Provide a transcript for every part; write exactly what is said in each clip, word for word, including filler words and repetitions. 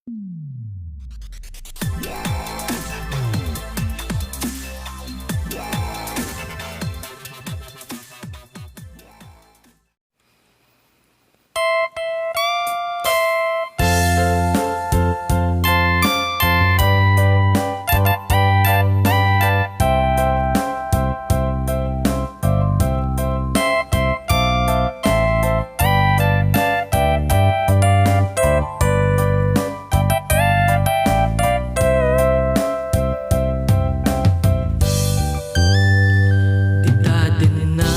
Ti tadenna,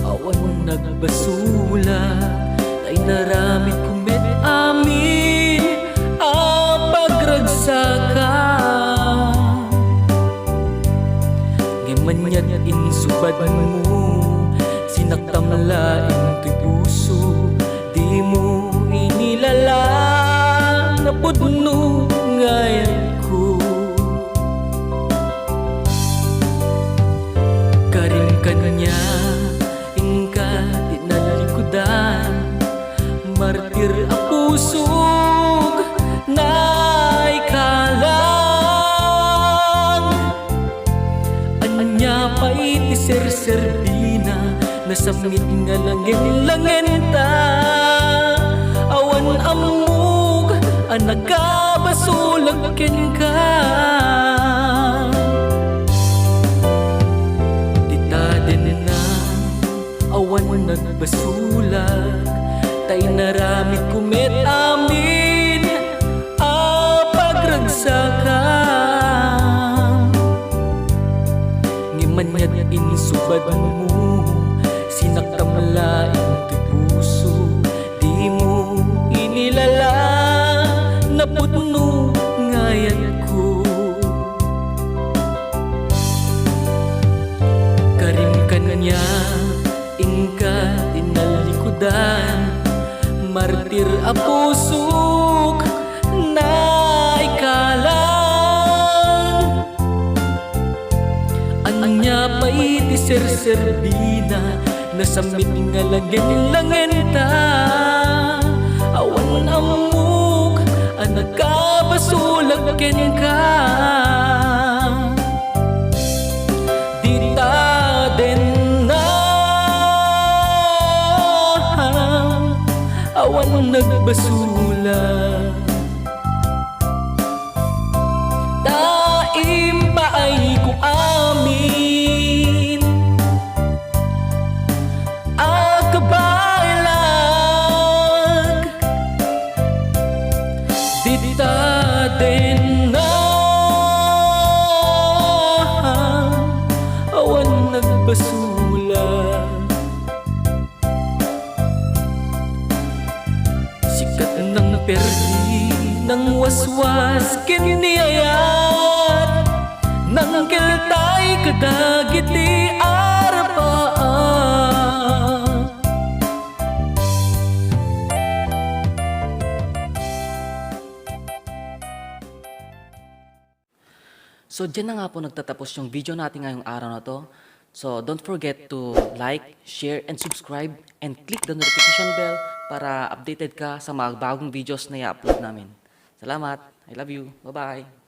awan nagbasolak, ta inaramidko met amin a pagragsakam. Ngem ania ti insubadmo, sinaktam laeng ti puso, dimo inilala, napudno nga ayatko. Karim kaniak, inka ti nalikudan, martir a pusok, naikalang. Ania pay ti serserbina, nasammit nga langen-langenta. Awan ammok a nakabasolak kenka. Ti tadenna, awan nagbasolak, ta inaramidko met amin a pagragsakam. Ngem ania ti insubadmo, sinaktam laeng ti puso, dimo inilala, napudno nga ayatko. Karim kaniak, inka ti nalikudan, martir a pusok, naikalang. Ania pay ti serserbina, nasammit nga langen-langenta. Awan ammok a nakabasolak kenka. Di tadenna, awan nagbasolak. Ta impaayko amin a kabaelag. Di tadenna, awan nagbasolak. Sika ti nangperdi, nangwaswas ken ni ayat, nangkeltay kadagiti arpaat. So, diyan na nga po nagtatapos yung video natin ngayong araw na to. So, don't forget to like, share, and subscribe, and click the notification bell para updated ka sa mga bagong videos na i-upload namin. Salamat. I love you. Bye-bye.